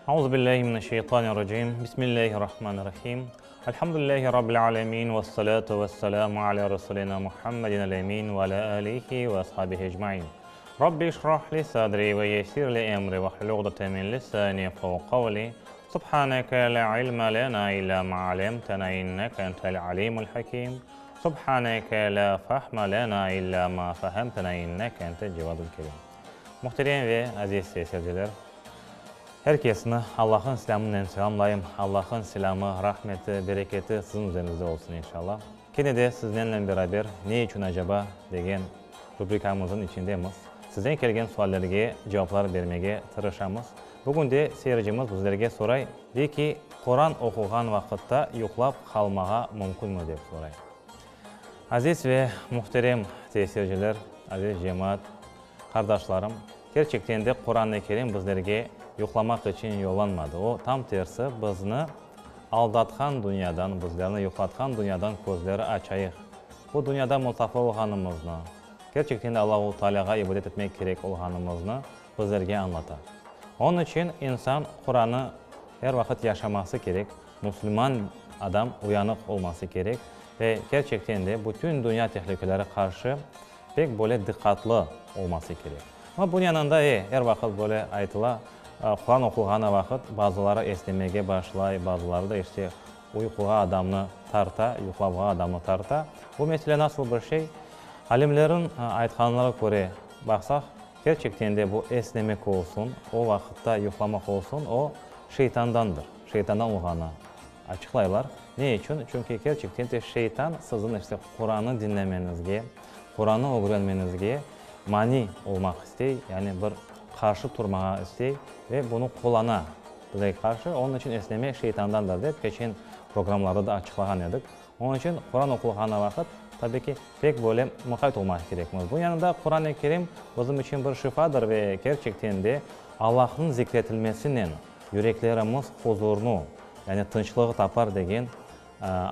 Auzubillahi mineşşeytanirracim. Bismillahirrahmanirrahim. Elhamdülillahi Rabbil alemin. Vessalatu vesselamu ala Resulina Muhammedin el-emin ve ala alihi ve ashabihi ecmain. Rabbi işrah li sadri ve yessir li emri ve hlul uqdeten min lisani yefkahu kavli. Subhaneke la ilme lena illa ma alemtena inneke entel alimul hakim. Subhaneke la fahme lena illa ma fehemtena inneke entel cevadul kerim. Muhterem ve aziz seyirciler, her kesni Allah'ın selâmınen selâmlayım. Allah'ın selâmı, rahmeti, bereketi siziñ üzerinizde olsun inşallah. Kene de siznenle beraber Ne içün acaba? degen rubrikamıznıñ içindemiz. Sizden kelgen suallerge cevaplar bermege tırışamız. Bugün de seyircimiz bizlerge soray, dey ki, Quran oquğan vaqıtta yuqlap qalmağa mümkünmi dep soray. Aziz ve muhterem tesirciler, aziz cemaat, qardaşlarım, kerçekten de Quran-ı Kerim bizlerge yuqlamaq içün yollanmadı. O, tam tersi, bizni aldatqan dünyadan, bizlerni yuqlatqan dünyadan közleri açayıq. Bu dünyada musafir olğanımıznı, kerçekten de Allahu Tealâğa ibadet etmek kerek olğanımıznı bizlerge añlata. Onıñ içün insan Quranı er vaqıt yaşaması kerek, musulman adam uyanıq olması kerek ve kerçekten de bütün dünya tehlükelere qarşı pek böyle diqqatlı olması kerek. Amma bunıñ yanında, e, er vaqıt böyle aytıla, Quran oqulğanı vaqıt bazıları esnemege başlay, bazıları da işte uyquğa adamnı tarta, yuqlavğa adamnı tarta. Bu mesele nasıl bir şey? Alimlerniñ aytqanlarına köre baqsaq, Kerçekten de bu esnemek olsun, o vaqıtta yuqlamaq olsun, o, şeytandandır, şeytandan olğanı açıqlaylar. Ne içün? Çünki kerçekten de şeytan siziñ işte Qurannı diñlemeñizge, Qurannı ögrenmeñizge mani olmaq istey, yani bir qarşı turmağa istey ve bunı qullana bizge qarşı. Onıñ içün esneme şeytandandır dep keçen programlarda da açıqlağan edik. Onıñ içün Quran oqulğanı vaqıt, tabi ki, pek böyle muqayt olmaq kerekmiz. Bunıñ yanında Quran-ı Kerim bizim içün bir şifadır ve kerçekten de Allahnıñ zikretilmesinen yüreklerimiz huzurnu, yani tınçlığı tapar degen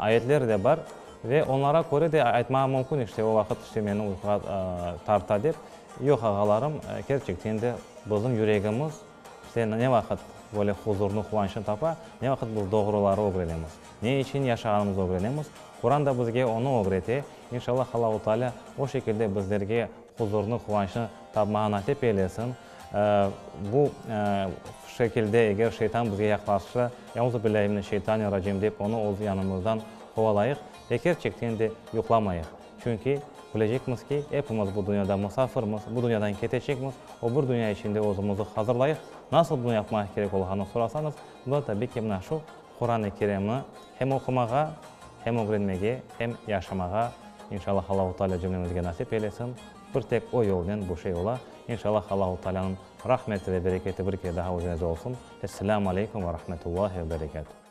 ayetler de bar. Ve onlara köre de aytmağa mümkün, işte, o vaqıt, işte, meni uyquğa tarta dep. Yoq, ağalarım, kerçekten de bizim yüregimiz, İşte, ne vaqıt böyle huzurnı, quvançnı tapa, ne vaqıt biz doğruları ögrenemiz, ne içün yaşağanımıznı ögrenemiz, Quran da bizge onı ögrete. İnşallah, Allahu Teala o şekilde bizlerge huzurnı, quvançnı tapmağa nasip eylesin. Bu şekilde eger şeytan bizge yaqlaşsa, Euzu billahi mineşşeytanirracim dep onı öz yanımızdan qovalayıq ve kerçekten de yuqlamayıq. Çünki bilecekmiz ki, epimiz bu dünyada musafirmiz, bu dünyadan ketecekmiz, o bir dünya içinde özümizi hazırlayıq. Nasıl bunı yapmaq kerek olğanını sorasañız, bu da tabiy ki, mına şu Quran-ı Kerimni hem oqumağa, hem ögrenmege, hem yaşamağa, İnşallah Allahu Teala cümlemizge nasip eylesin. Bir tek o yolnen bu şey ola. İnşallah Allahu Tealanıñ rahmeti ve bereketi bir kere daha üzeriñizde olsun. Esselâmu aleykum ve rahmetullahi ve berekâtuh.